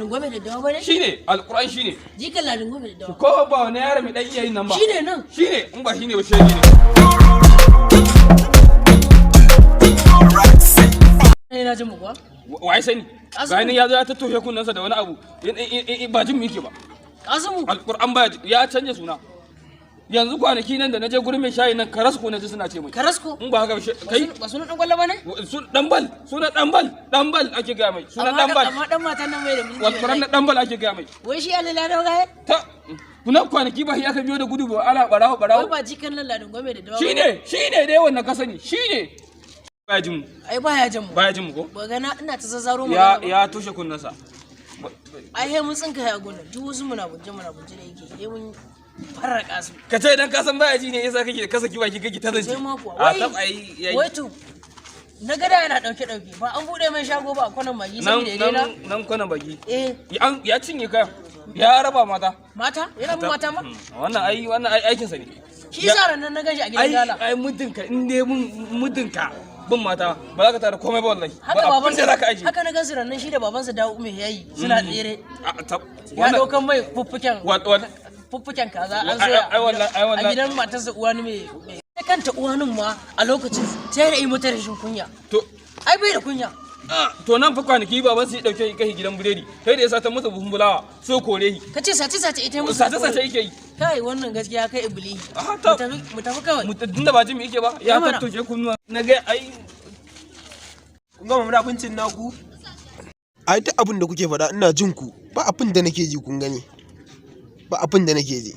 Ladin Gome da dawa bane? Shine, alquran shine. Jikan Ladin Gome da dawa. Ko ba wani yaro mai dan iya yin nan ba. Shine nan. Shine, in ba shine ba shege ne. Ne na jin mu kuwa? Wai sani. Kasimu. Ga ni ya zo ya tattoshe kunnensa da wani abu. Ba jin mu yake ba. Kasimu. Alquran ba ya canja suna. Yanzu kwanaki nan da naje gurin mai shayi nan, Karasko naji suna ce mai. Karasko. In ba haka ba kai. Ba sunan dan kwallo bane? Su dan bal, suna dan bal, dan bal ake gaya mai, suna dan bal. Amma dan matan nan mai da mutunci. Alquran na dan bal ake gaya mai. Wai shi Allah ya dawo gaye? Ta kunan kwanaki ba shi aka biyo da gudu ba, ana barawo Wai barawo. ba jikan nan Ladin Gome da dawa. Shine, shine dai wannan ka sani, shine. Baya jin mu. Ai baya jin mu. Baya jin mu ko? Ba ga na ina ta zazzaro Ya magana ba. ya toshe kunnensa. Ai he mun tsinka ya gona. Duk wasu munabunce munabunce da yake. He mun farraka su. Ka ce idan ka san baya ji ne yasa kake ka saki baki kake ta zance. Sai ma kuwa. A Wai tab ai yayi. Wai to na gada yana dauke dauke ba an bude mai shago ba a kwanan magi Nan saboda ya daina. nan nan kwanan baki. Eh. Ya cinye kayan. Ya raba mata. Mata? Yana bin mata ma? Wannan ai wannan ai aikin sa ne. Shi yasa ran nan na ganshi a gidan Ai gala. ai muddinka in dai mun muddinka bin mata ba za ka tara komai ba wallahi. Haka Ba abin babansa da za ka aje. Haka na gansu ran nan shi da babansa dawo mai yayi suna tsere. A tab. Ya daukan mai fuffuken Wannan fuffuken kaza an Ai, soya ai, wallahi, ai, a wallahi. gidan matarsa uwani mai kanta uwanin ma a lokacin sai da yi mata rashin kunya. To Ai bai da kunya. To nan fa kwanaki baban su ya dauke kai gidan biredi sai da ya sata masa buhun bulawa so kore shi. Ka ce sace sace ita musu. Sace sace yake yi. Kai, wannan gaskiya kai ibli. Ah, Mu tafi, mu tafi kawai. Tunda ba jin mu yake ba ya Ya mana. tattoshe kunnuwa na ga ai. Kun gama munafuncin naku? Ai duk abin da kuke faɗa ina jin ku, ba abin da nake ji. Kun gani, ba abin da nake ji.